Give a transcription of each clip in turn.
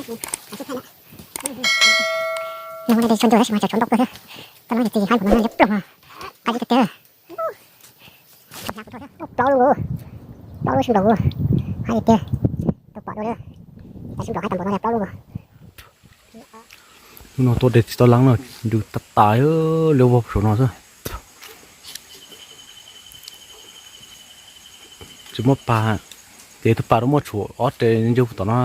Nug ua ntej tso ncuj tab sis mas tseem tshuav ntau kawg thiab. Tau lab ces txiv haib npaum no liab ploog, qab zib tiag tiag. Plaub lub, plaub lub sib nraus, haib tiag tiag. Tau pom dua, sib nraus haib tau npaum no plaub lub. Hnub no tuaj de tsis tau lab no, ntsws tas tas, liab vog saum no xwb. Tsis muaj pas, ces tus pas rau muaj tshuam ob res ntsws tom no.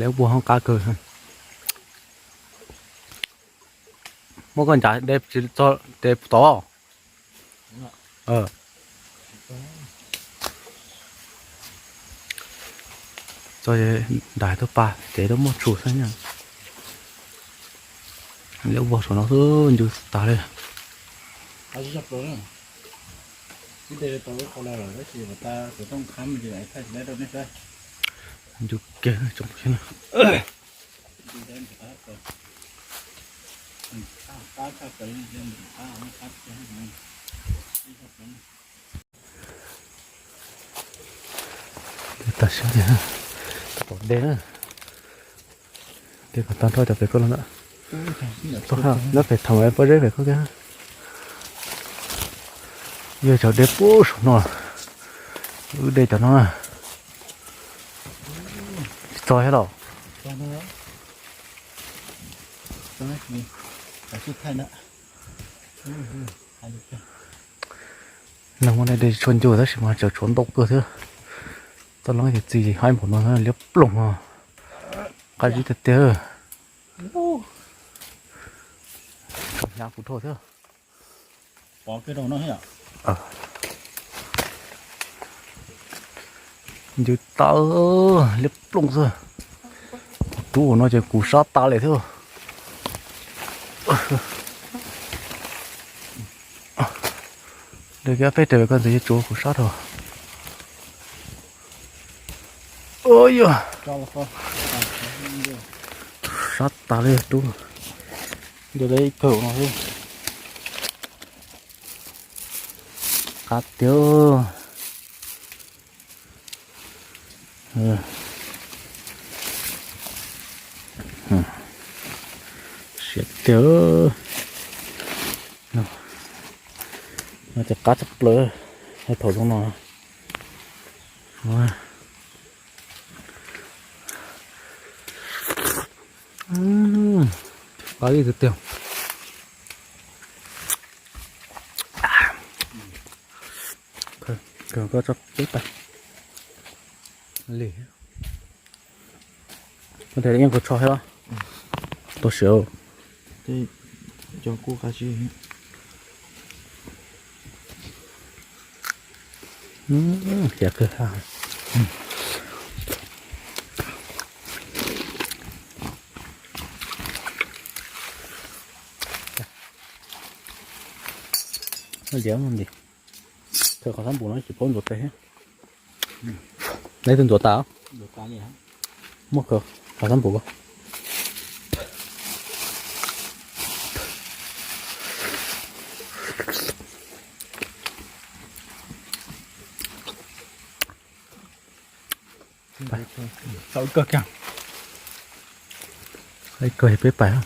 Liab vog hoob qab kawg. Muab koj ncav de tsis txog de puas tau. Txog nram tus pas ces rau muaj tshuam xwb na. Liab vog saum no xwb ntsws tas li. Ntsws kiag tsoom phooj ywg. Tag siab tiag, tau pom dej na. Dej kom tag nrho cov pem koj los ntawm. Nyob pem tham pob zeb pem koj kiag. Yog cov dej puag saum no, wb dej cov no na. Tsis txog thiab los. Neeg muaj dej de tsis tshua ncua tab sis mas tseem tshuav ntau kawg thiab. Tau lab ces txiv haib npaum no liab ploog, qab zib tiag tiag. Hnyav puv dhau thiab. Ntsws tas, liab ploog xwb. Rub no ces kuv sab tas li thiab. Dej kiag peb res koj ntxiv tsuav kuv sab dhau. Ua yog sab tas li rub. Ntsws li ib kawm no xwb. Qab tiag. Siab tiag. No ces qab tshaj plaws, thaum zoo no. Qab li tiag tiag. Koj tso peb pais li. Koj tias yeej koj tsho thiab los? Tau siav. Cov kuj qab zib. Khiav kawg. Ntiav nti. Khaws qhov xab npum no tsis paub ntxuav tes thiab. Leej twg ntxuav tas? Muab khaws qhov xab npum ko. Ib kawg peb pais.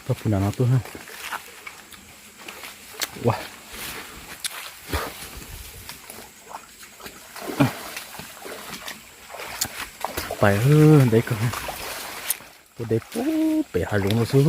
Koj puv nram no tuaj. Ua, pais ntev kawg. Tuaj de pem hav zoov no xwb.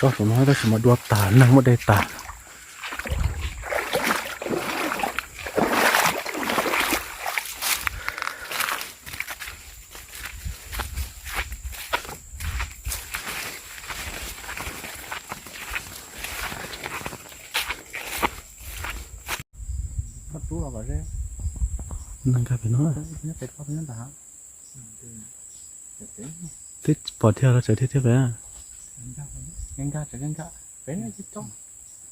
Tsob saum no tab sis mas dua tas, neeg muaj dej tas. Neeg nkag pem no. Twb pom thiab los tseem thiab thiab pem. Nkag, nkag, tseem nkag, pem no tsis tau.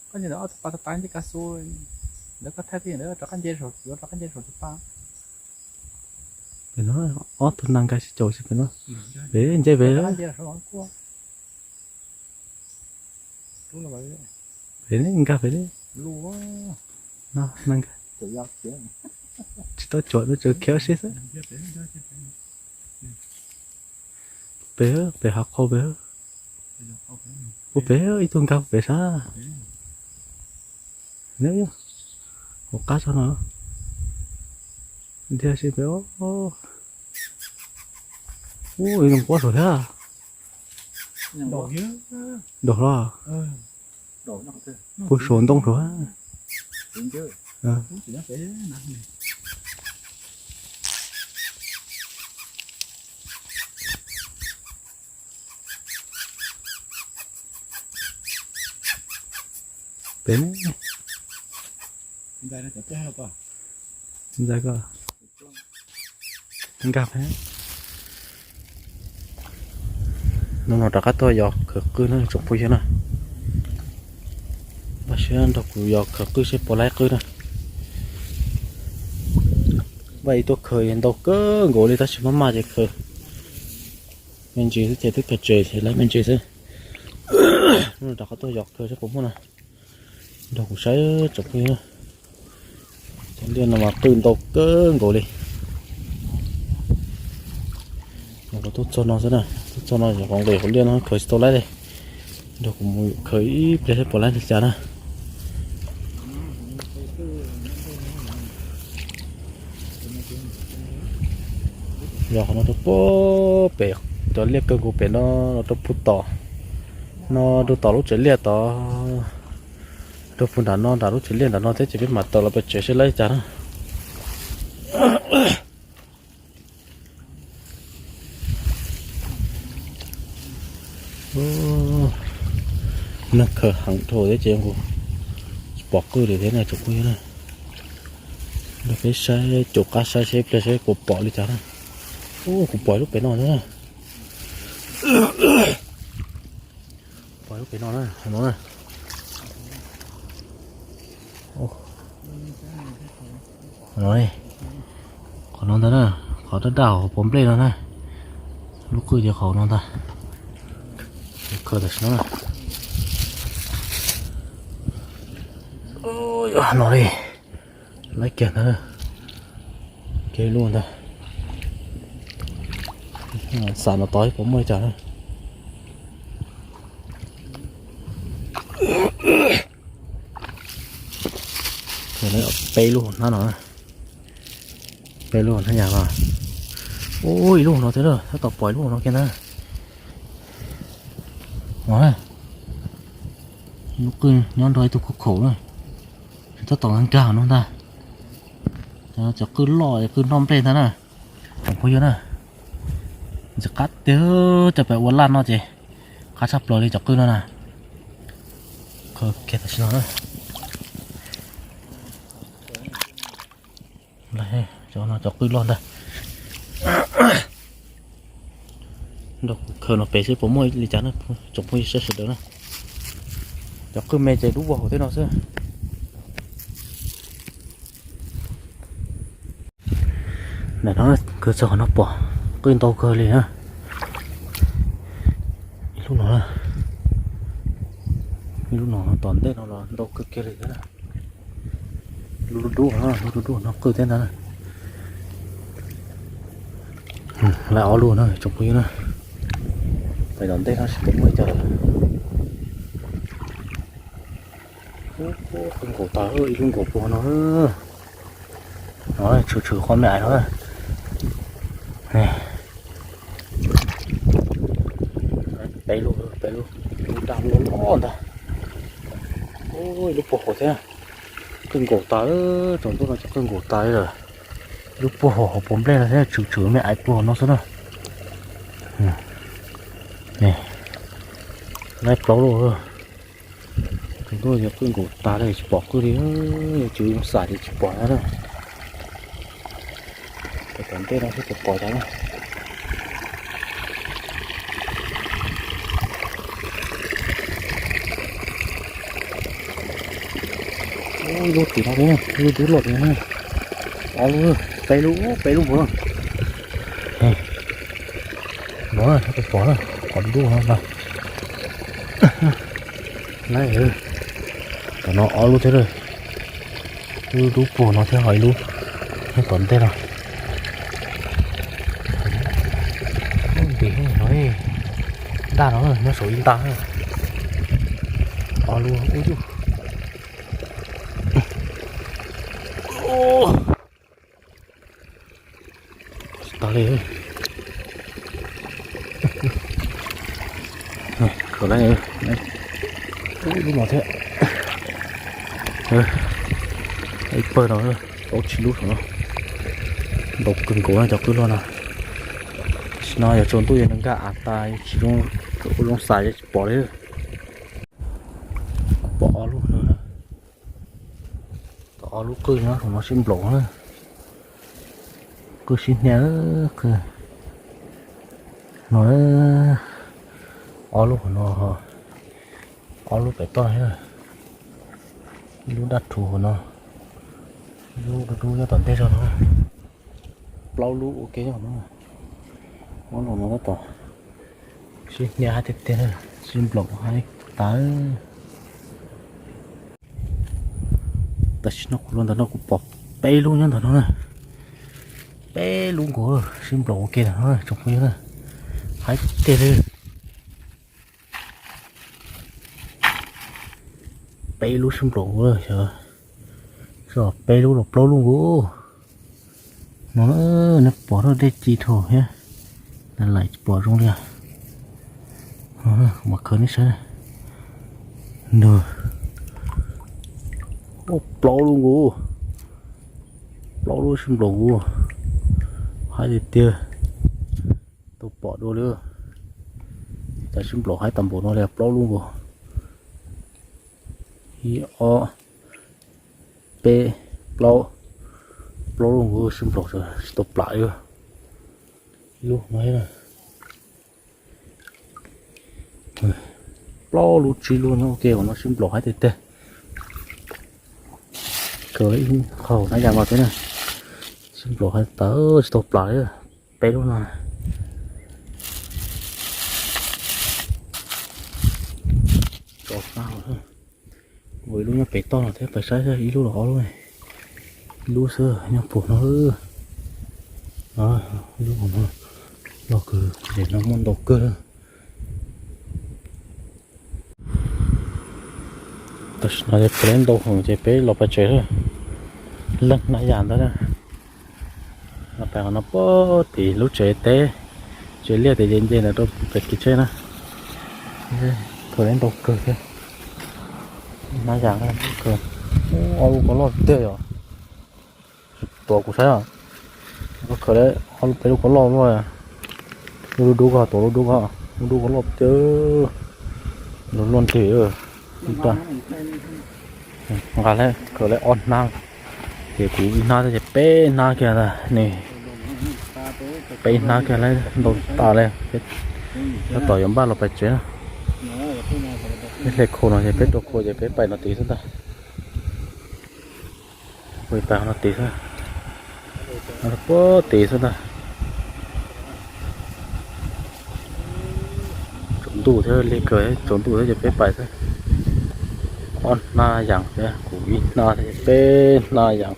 Koj nyob ntawm ob tug pas tas tas ncej kav xu, ntawd koj thaij twj ywm ntawd rov qab nce saum, yuav rov qab nce saum tus pas. Pem no, ob tug nas nkag sib caum xwb pem no. Pem nce pem. Pem nkag pem. No, nas nkag. Tsis tau cuam, tsuas khiav seb xwb. Pem, pem hav qhau pem. Ua pem, ib tug nkag pem sab. Hauv qab tso no. Nthiab seb pem. Ub, zoo nquab saum thiab. Daum hlo. Puag saum ntoo saud. Pem ne. Ntxais koj nkag pem. Hnub no rov qab tuaj yos khaws qwj na tsoom phooj ywg na. Npaj siab nrog kuv yos khaws qwj seb puas laib qwj na. Npaj ib tuaj khaws ntau kawg nkaus li tab sis maj maj ces khaws me ntsis xwb ces twb khaws tsawg ces laib me ntsis xwb. Hnub no rov qab tuaj yos khaws seb puas muaj na. Nrog kuv saib tsoom phooj ywg na. Cov liaj no mas qwj ntau kawg nkaus li. Kuv tuaj txog no xwb na, tuaj txog no ces qhov nqis hauv liaj no khaws tsis tau laib li. Nrog kuv mus khaws ib pliag seb puas laib li cas na. Yog qhov no rau puag pem, cov liaj kawg nkaus pem no los rau puag tom no, rau tom lub tsev liaj tod, rau puag nram no nram lub tsev liaj nram no thiab ces peb mam tawm los pem tsev seb laib li cas na. Neeg khaws heev dhau thiab ces kuv tsis pom qwj li thiab na tsoom phooj ywg na. Nrog peb saib, caum qab saib seb ib pliag seb kuv pom li cas na. Ub, kuv pom ib lub pem no thiab na. Pom ib lub pem no na, qhov no na. Qhov no, qhov no ntag na, qhov daj daj hauv paus nplej no na. Lub qwj ces qhov no ntag. Khaws tam sim no na. No li, laib kiag ntag. Kiag ib lub ntag. Xam no tod puas muaj li cas na. Peb lub hnab no, peb lub hnab yas no. Ub, ib lub no thiab, tab tom pom ib lub no kiag ntag. No na, lub qwj nyob nrog ib tug khaub khaum na, tab tom nkag nkag no ntag. Cov qwj loj, qwj noj nplej ntag na. Tsoom phooj ywg na, ntxim qab tiag, cov pem ua laj no ces qab tshaj plaws li cov qwj no na. Khaws kiag tam sim no na. Cov no cov qwj loj ntag. Nrog kuv khaws no pem seb puas muaj li cas na tsoom phooj ywg sawv daws na. Cov qwj me ces dub vog hauv tej no xwb. Ntawm no khaws txog qhov no pom qwj ntau kawg li na. Ib lub no, ib lub no tom ntej no los ntau kawg kiag li thiab na. Lub dub dub no, lub dub dub no qwj thiab ntag na. Laib ob lub na tsoom phooj ywg na. Pem tom ntej no tsis pom muaj li cas lawm. Qwj nkaus tas, ib lub nkaus puag no. No tshwm tshwm qhov me aiv no. Peb lub, peb lub, lub daj loj loj ntag. Ib lub puag hauv thiab. Qwj nkaus tas, tsaus ntuj no ces qwj nkaus tas li lawm. Lub puag hauv hauv paus nplej no thiab, tshwm tshwm me aiv puag no xwb na. Laib plaub lub. Tsaus ntuj ces qwj nkaus tas li tsis pom qwj li, yuav tsum zoo xam ces tsis pom na. Pem tom ntej no thiab pom pom tas na. Ib lub tim no thiab, ib lub dub loj tim no. Ob lub, peb lub, peb lub nkaus. No, pom na, qhov dub no mas. Lawm, tom no ob lub thiab lawm. Ib lub dub puag no thiab ho ib lub nyob tom ntej no. Ntim no, ntaj no nyob saum ib ntaj. Ob lub ub yug. Tsis tas li. Khaws lawm, ib lub no thiab. Ib pawg no, tau tsib lub saum no. Ntau kawg nkaus na cov qwj loj no. Tam sim no yog tsaus ntuj yog nws nkag av tas tsis zoo, ua zoo xav tsis pom li. Kuv pom ob lub no, tau ob lub qwj nyob saum no sib nplaum na. Qwj sib hnia, qwj no, ob lub hauv no, ob lub pem toj thiab. Ib lub daj rhuv hauv no, ib lub dub dub nyob tom ntej zog no. Plaub lub ua ke nyob no. Ob lub no tab tom sib hnia haib tiag tiag, sib nplaum haib tas. Tam sim no kuv los ntawm no kuv pom peb lub nyob ntawm no na. Peb lub nkaus sib nplaum ua ke ntawm no tsoom phooj ywg na. Haib tiag li. Peb lub sib nplaum, peb lub los plaub lub nkaus. No nej pom dej ci dhau thiab, laim tsis pom zoo li. Mas khaws nej saib, nws plaub lub nkaus, plaub lub sib nplaum nkaus, haib tiag tiag. Tau pom dua li, cas sib nplaum haib tag npaum no li, plaub lub nkaus. Ib ob peb plaub, plaub lub nkaus sib nplaum tsis tau plam li. Ib lub no, plaub lub tsib lub nyob ua ke, ua no sib nplaum haib tiag tiag. Khaws ib qho hnab yas los thiab na, sib nplaum haib tas tsis tau plam li. Peb lub no, ua ib lub nyob pem toj no thiab, pais saib ib lub los ob lub, ib lub xwb nyob puag no. Ib lub no, loj kawg, zem no muaj ntau kawg. Tam sim no ces khaws ntau heev ces peb los pais tsev lawm. Leej hnab yas ntawd na. Los pais qhov no puag tim lub tsev teb, tsev liaj tias nce nce ntawd rau pem kev tsheb na. Khaws ntau kawg thiab. Hnab yas, ob lub ko loj tiag yom. Tuav kuv saib os, khaws ob lub peb lub ko loj loj, lub dub ko, tuav lub dub ko, lub dub ko loj tiag, lub loj nrig. Nqa khaws lawm ob hnab, ces kuv ib hnab thiab ces peb hnab kiag ntag ne. Peb hnab kiag lawm, ntau tas li. Tab tom yuav npaj los pais tsev na. Peb hle khau no ces peb rau khau ces peb pais no tid xwb ntag. Pais no tid xwb, puag tid xwb ntag. Tsaus ntuj thiab li kawg, tsaus ntuj thiab ces peb pais xwb. Ob hnab yas thiab, kuv ib hnab thiab, peb hnab yas.